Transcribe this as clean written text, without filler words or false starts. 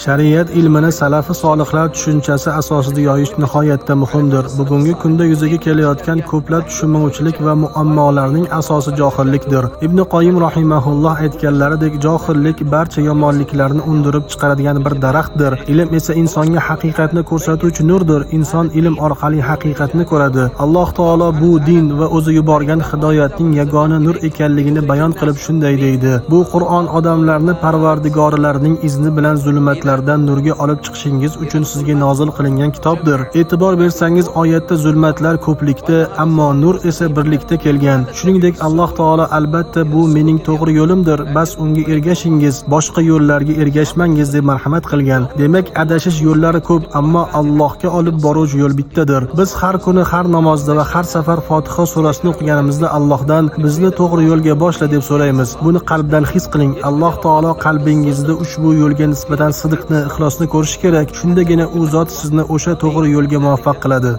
Shariat ilmini salafi solihlar tushunchasi asosida yoyish nihoyatda muhimdir. Bugungi kunda yuzaga kelayotgan ko'plab tushunmovchilik va muammolarning asosi johillikdir. Ibn Qoyim rahimahulloh aytganlaridek, johillik barcha yomonliklarni undirib chiqaradigan bir daraxtdir. Ilm esa insonga haqiqatni ko'rsatuvchi nurdir. Inson ilm orqali haqiqatni ko'radi. Alloh taolo bu din va o'zi yuborgan hidoyatning yagona nur ekanligini bayon qilib shunday deydi: Bu Qur'on odamlarni parvardigorlarining izni bilan zulmatlardan nurga olib chiqishingiz uchun sizga nozil qilingan kitobdir. E'tibor bersangiz, oyatda zulmatlar ko'plikda, ammo nur esa birlikda kelgan. Shuningdek, Alloh taolo: "Albatta bu mening to'g'ri yo'limdir, bas unga ergashingiz, boshqa yo'llarga ergashmangiz", deb marhamat qilgan. Demak, adashish yo'llari ko'p, ammo Allohga olib boruvchi yo'l bittadir. Biz har kuni har namozda va har safar Fotiha surasini o'qiganimizda Allohdan bizni to'g'ri yo'lga boshla deb so'raymiz. Buni qalbdan his qiling. Alloh taolo qalbingizda ushbu yo'lga nisbatan sidqni, ixlosni ko'rishi kerak. Shundagina u zot sizni o'sha to'g'ri yo'lga muvaffaq qiladi.